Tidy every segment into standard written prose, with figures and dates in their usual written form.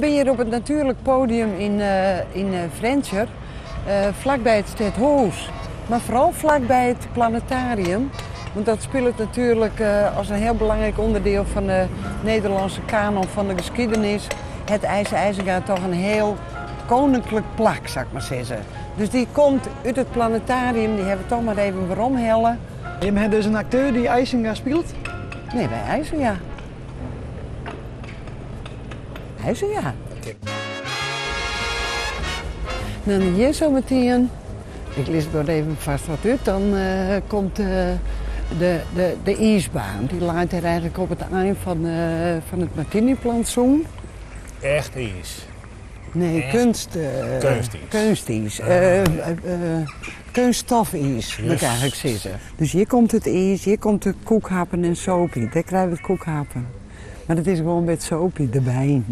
binne hjir op it natuerlik podium yn yn Frjentsjer, flakby it stedhûs, mar foaral flakby it planetarium. Want dat spilet natuerlik as in hiel belangryk ûnderdiel fan de Nederlânske kanon fan de geskiedenis. Hat Eise Eisinga toch in hiel koninklik plak, sa ik mar sizze. Dus dy komt út it planetarium, dy hawwe we toch mar even weromhelle. Jim ha dus in akteur dy't Eisinga spilet? Nee, wy Eisinga. Eisinga. Dan hjir zo meteen, ik lis it even fêst wat út, dan komt de, de, de iisbaan. Dy leit dêr eigentlik op it ein fan, fan it Martiniplantsoen. Echt iis? Nee, keunst, Keunstiis. Keunstiis. Keunststofiis, moat ik eigentlik sizze. Dus hjir komt it iis, hjir komt de koekhappen en sopie. Dêr krije we it koekhappen. Mar it is gewoan met sopie derby.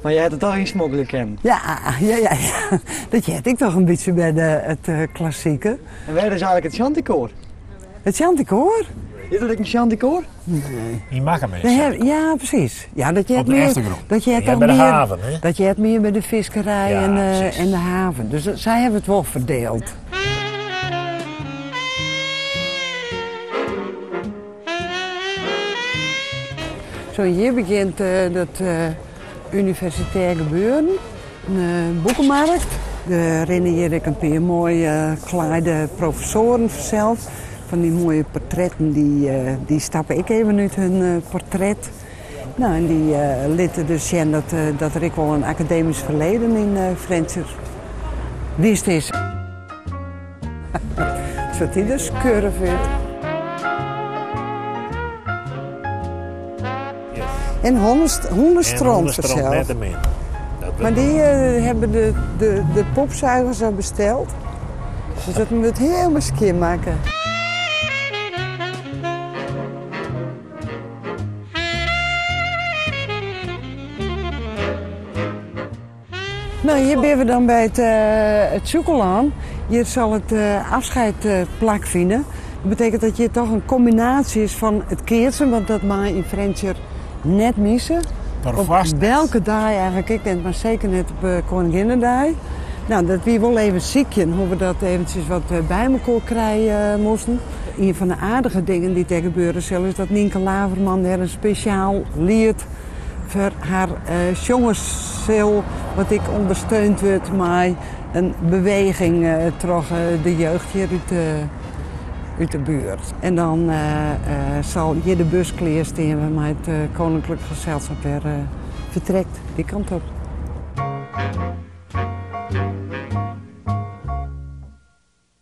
Mar je hat it toch ynsmokkelje kinnen? Ja, ja, ja, ja. Dat heart ek toch in bytsje by de, it klassike. En wêr is eigentlik it shantykoar? It shantykoar? Is der ek in shantykoar? Nee. Yn Makkum is it. Ja, presys. Ja, dat heart Op de mear, eftergrûn. dat heart Ja, toch by de mear, haven, hè? Dat heart mear by de fiskerij Ja, en, presys. en de haven. Dus sy hawwe it wol ferdield. Zo, hjir begjint dat universitêr gebeuren. In boekemarkt. Der rinne hjir ek in pear moaie klaaide professoaren fansels. Fan dy moaie portretten, dy stappe ek even út hun portret. No, en dy litte dus sjen dat der ek wol in akademysk ferleden yn Frjentsjer west is. Sa't dy der skurf út. En hûnestront fansels. Mar dy hawwe de, de, de poepzuigers al besteld. Dus dat wurdt hielendal skjin makke. No, hjir binne we dan by it, it Sjûkelân. Hjir sil it afscheid plakfine. Dat betekent dat hjir toch in kombinaasje is fan it keatsen, want dat mei yn Frjentsjer net misse. Op welke dei eigentlik ek net, mar seker net op Koninginnedei. No, dat wie wol even sykjen hoe't we dat eventsjes wat by mekoar krije moasten. Ien fan de aardige dingen dy't dêr gebeure sil is dat Nynke Laverman dêr in spesjaal liet foar har sjonge sil, wat ek ûndersteund wurdt mei in beweging troch de jeugd hjir út de buert. En dan sil hjir de bus klear stean wêrmei't it Koninklijk Gezelschap wer fertrekt dy kant op.